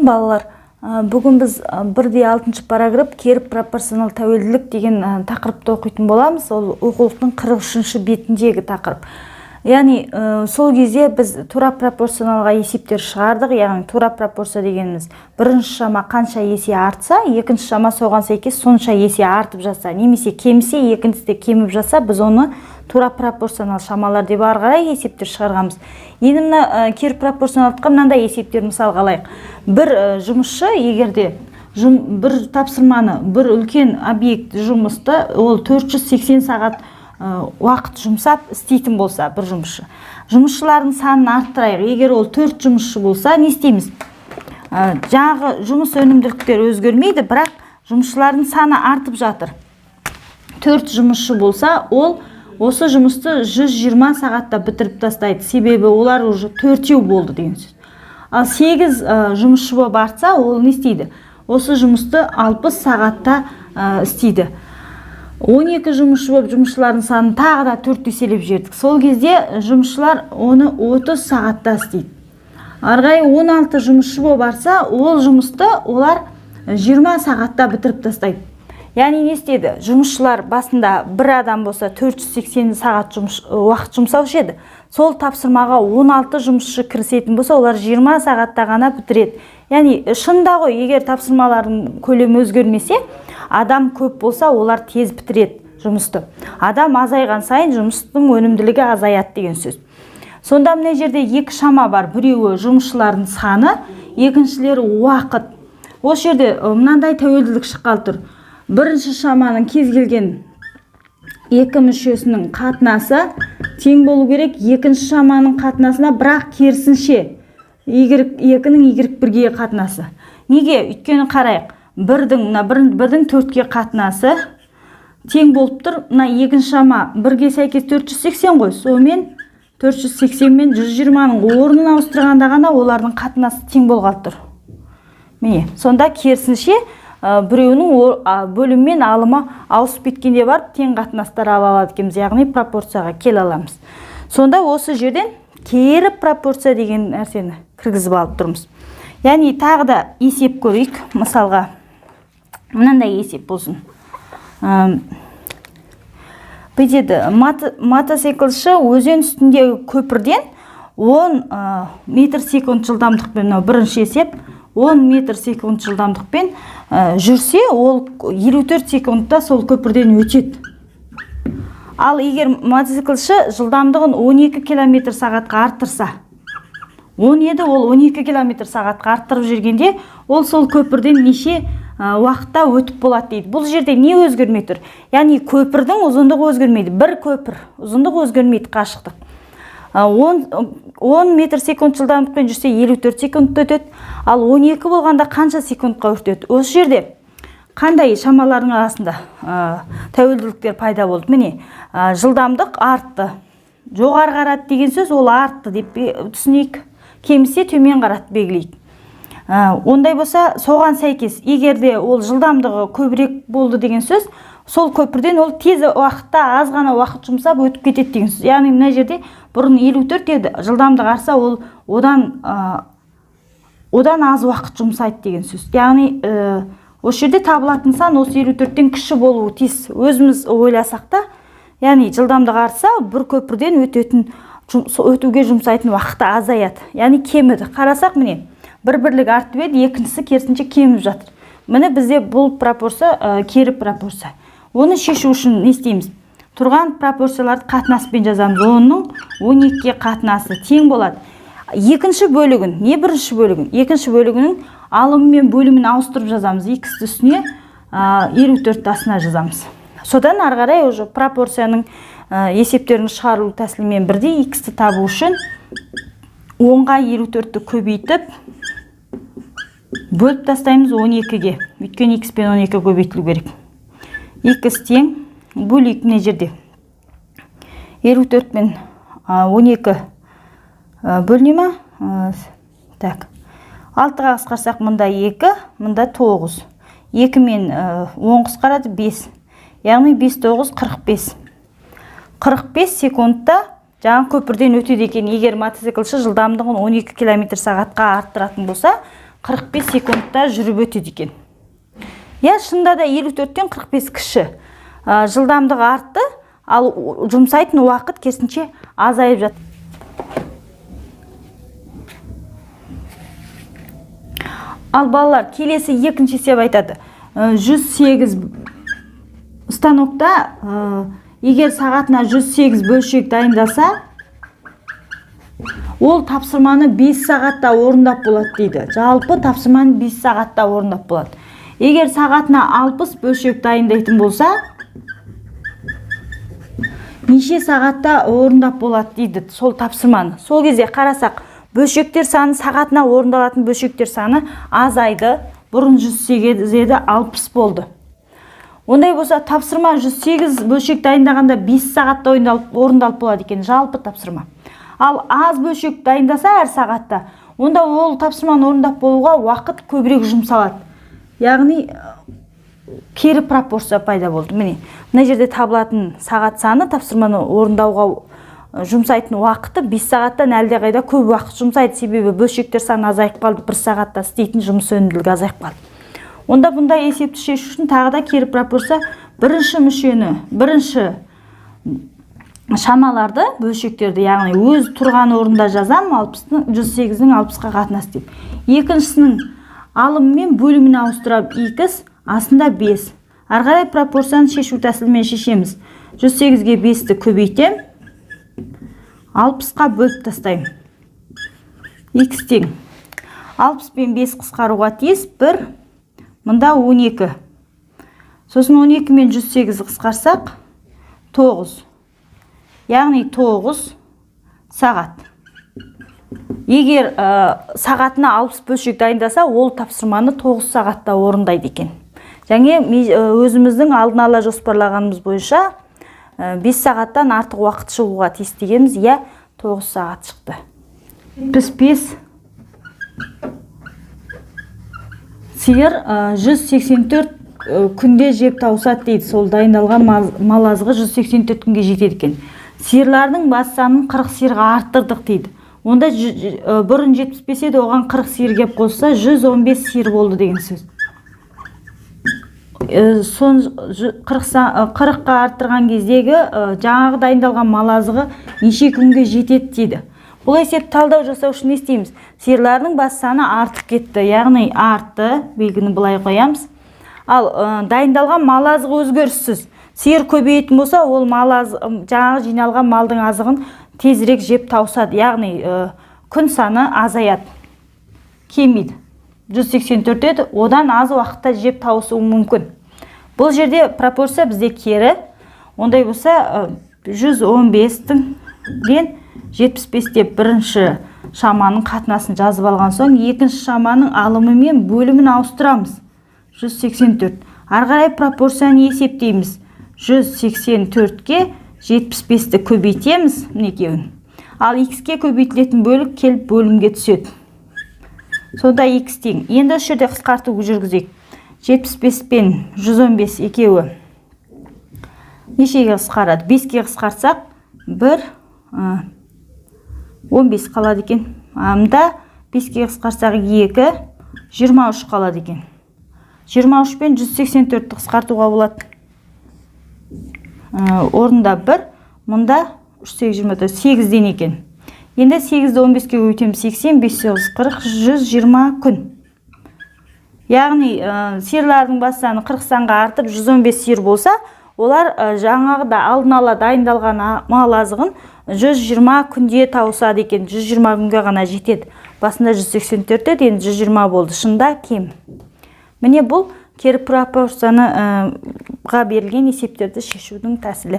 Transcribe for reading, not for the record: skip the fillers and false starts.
Балалар. Бүгін біз бірде алтыншы параграф, кері пропорционал тәуелділік деген тақырыпты оқитын боламыз. Ол оқулықтың 43-ші бетіндегі тақырып. Яғни сол кезде біз тура пропорционалға есептер шығардық. Яғни тура пропорция дегеніміз бірінші шама қанша есе артса, екінші шама соған сәйкес сонша есе артып жатса немесе кемісе, екіншісі де кеміп жатса, біз оны тура пропорционал шамалар деп ары қарай есептер шығарғанбыз. Енді мына кері пропорционалдыққа мынандай есептер мысалға алайық. Бір жұмысшы егер де бір тапсырманы, бір үлкен объект жұмысты ол 480 сағат уақыт жұмсап істейтін болса, бір жұмысшы, жұмысшылардың санын арттырайық. Егер ол төрт жұмысшы болса, не істейміз? Жаңағы жұмыс өнімділіктері өзгермейді, бірақ жұмысшылардың саны артып жатыр. Төрт жұмысшы болса, ол осы жұмысты 120 сағатта бітіріп тастайды, себебі олар уже төртеу болды деген сөз. Ал сегіз жұмысшы болып артса, ол не істейді? Осы жұмысты 60 сағатта істейді. 12 жұмысшы болып, жұмысшылардың санын тағы да төрт еселеп жібердік, сол кезде жұмысшылар оны 30 сағатта істейді. Ары қарай 16 жұмысшы болып барса, ол жұмысты олар 20 сағатта бітіріп тастайды. Яғни не істеді? Жұмысшылар басында бір адам болса, 480 сағат жұмыс, уақыт жұмсаушы еді. Сол тапсырмаға 16 жұмысшы кірісетін болса, олар 20 сағатта ғана бітіреді. Яғни шында ғой, егер тапсырмалардың көлемі өзгермесе, адам көп болса, олар тез бітіреді жұмысты. Адам азайған сайын жұмыстың өнімділігі азаяды деген сөз. Сонда мына жерде екі шама бар: біреуі жұмысшылардың саны, екіншілері уақыт. Осы жерде мынандай тәуелділік шыққалы тұр: бірінші шаманың кез келген екі мүшесінің қатынасы тең болу керек екінші шаманың қатынасына, бірақ керісінше, y екінің y бірге қатынасы. Неге? Өйткені қарайық, бірдің мына бірдің төртке қатынасы тең болып тұр мына екінші шама бірге сәйкес 480 ғой. Сонымен 480 мен 120-ның орнын ауыстырғанда ғана олардың қатынасы тең болғалы тұр. Міне, сонда керісінше, біреуінің бөлімі мен алымы ауысып кеткенде барып тең қатынастар ала алады екенбіз, яғни пропорцияға келе аламыз. Сонда осы жерден кері пропорция деген нәрсені кіргізіп алып тұрмыз. Яғни тағы да есеп көрейік. Мысалға, мынандай есеп болсын. Бүйтеді: мотоциклші өзен үстіндегі көпірден 10 метр секунд жылдамдықпен, мынау бірінші есеп, 10 метр секунд жылдамдықпен жүрсе, ол 54 секундта сол көпірден өтеді. Ал егер мотоциклші жылдамдығын 12 километр сағатқа арттырса, 10 еді, ол 12 километр сағатқа арттырып жүргенде, ол сол көпірден неше уақытта өтіп болады дейді. Бұл жерде не өзгермей тұр? Яғни көпірдің ұзындығы өзгермейді, бір көпір ұзындығы өзгермейді, қашықтық. 10 метр секунд жылдамдықпен жүрсе, 54 секундта өтеді. Ал 12 болғанда қанша секундқа өтеді? Осы жерде қандай шамалардың арасында тәуелділіктер пайда болды? Міне, жылдамдық артты, жоғары қарады деген сөз, ол артты деп түсінейік, кемісе, төмен қарады белгілейік. Ондай болса, соған сәйкес, егер де ол жылдамдығы көбірек болды деген сөз, сол көпірден ол тез уақытта, аз ғана уақыт жұмсап өтіп кетеді деген сөз. Яғни мына жерде бұрын 54 еді, жылдамдық артса, ол одан аз уақыт жұмсайды деген сөз. Яғни осы жерде табылатын сан осы 54-тен кіші болуы тиіс, өзіміз ойласақ та. Яғни жылдамдық артса, бір көпірден өтетін өтуге жұмсайтын уақыты азаяды, яғни кеміді. Қарасақ, міне, бір бірлік артып еді, екіншісі керісінше кеміп жатыр. Міне, бізде бұл пропорция кері пропорция. Оны шешу үшін не істейміз? Тұрған пропорцияларды қатынаспен жазамыз. Онның 12-ге қатынасы тең болады екінші бөлігін, не бірінші бөлігін, екінші бөлігінің алымы мен бөлімін ауыстырып жазамыз. Х-ті үстіне, 54-ті астына жазамыз. Содан ары қарай уже пропорцияның есептерін шығару тәсілімен бірдей. Х-ті табу үшін 10-ға 54-ті көбейтіп, бөліп тастаймыз 12-ге, өйткені х пен 12 көбейтілу керек. Х тең, бөлейік, мына жерде 54 пен 12 бөліне ма? Так, 6-ға қысқарсақ, мында 2, мында 9, 2 мен 10 қысқарады, 5. Яғни 5, 9, 45. 45 секундта жаңа көпірден өтеді екен. Егер мотоциклші жылдамдығын 12 километр сағатқа арттыратын болса, 45 секундта жүріп өтеді екен. Иә, шынында да 54-тен 45 кіші. Жылдамдығы артты, ал жұмсайтын уақыт керісінше азайып жатыр. Ал балалар, келесі екінші есеп айтады. 108 станокта егер сағатына 108 бөлшек дайындаса, ол тапсырманы 5 сағатта орындап болады дейді. Жалпы тапсырманы 5 сағатта орындап болады. Егер сағатына 60 бөлшек дайындайтын болса, неше сағатта орындап болады дейді сол тапсырманы. Сол кезде қарасақ, бөлшектер саны, сағатына орындалатын бөлшектер саны азайды. Бұрын 108 еді, 60 болды. Ондай болса, тапсырма 108 бөлшек дайындағанда 5 сағатта орындалып болады екен жалпы тапсырма. Ал аз бөлшек дайындаса әр сағатта, онда ол тапсырманы орындап болуға уақыт көбірек жұмсалады. Яғни кері пропорция пайда болды. Міне, мына жерде табылатын сағат саны тапсырманы орындауға жұмсайтын уақыты 5 сағаттан әлдеқайда көп уақыт жұмсайды. Себебі бөлшектер саны азайып қалды, 1 сағатта істейтін жұмыс өнімділігі азайып қалды. Онда бұндай есепті шешу үшін тағы да кері пропорция бірінші мүшені, бірінші шамаларды, бөлшектерді, яғни өз тұрған орнында жазам, 108-дің 60-қа қатынасы деп. Екіншісінің алымы мен бөлімін ауыстырып, x астында 5. Ары қарай пропорцияны шешу тәсілімен шешеміз. 108-ге 5-ті көбейтем, 60-қа бөліп тастаймын. X тең 60 пен 5 қысқаруға тиіс, 1, мында 12. Сосын 12 мен 108 қысқарсақ, 9. Яғни 9 сағат. Егер сағатына 60 бөлшек дайындаса, ол тапсырманы 9 сағатта орындайды екен. Және өзіміздің алдын ала жоспарлағанымыз бойынша 5 сағаттан артық уақыт шығуға тиіс дегеніміз, иә, 9 сағат шықты. 75 сиыр 184 күнде жеп тауысады дейді. Сол дайындалған мал азығы 184 күнге жетеді екен. Сиырлардың бас санын 40 сиырға арттырдық дейді. Онда бұрын 75 еді, оған 40 сиыр кеп қосса, 115 сиыр болды деген сөз. Сон 40-қа арттырған кездегі жаңағы дайындалған мал азығы неше күнге жетеді дейді. Бұл есеп талдау жасау үшін не істейміз? Сиырлардың бас саны артып кетті, яғни артты, белгіні былай қоямыз. Ал дайындалған мал азығы өзгеріссіз. Сиыр көбейетін болса, ол мал жаңағы жиналған малдың азығын тезірек жеп тауысады, яғни күн саны азаяды, кемиді. 184 еді, одан аз уақытта жеп тауысуы мүмкін. Бұл жерде пропорция бізде кері. Ондай болса, 115-тің 75 деп бірінші шаманың қатынасын жазып алған соң, екінші шаманың алымы мен бөлімін ауыстырамыз. 184. Ары қарай пропорцияны есептейміз. 184-ке 75-ті көбейтеміз, мінекеуін. Ал x-ке көбейтілетін бөлік келіп бөлімге түседі. Сонда x тең. Енді осы жерде қысқарту жүргізейік. 75 пен 115 екеуі нешеге қысқарады? 5-ке қысқартсақ, 1, 15 қалады екен. Мында 5-ке қысқартсақ, 2, 23 қалады екен. 23 пен 184-ті қысқартуға болады. Орында 1, мұнда 3, 8, 24, 8-ден екен. Енді 8-ді 15-ке көбейтеміз, 80, 5, 9, 40, 120 күн. Яғни, сиырлардың бас саны 40 санға артып 115 сиыр болса, олар жаңағыда алдын ала дайындалған мал азығын 120 күнде тауысады екен. 120 күнге ғана жетеді. Басында 184 еді, енді 120 болды. Шында кем. Міне, бұл кері пропорцияны берілген есептерді шешудің тәсілі.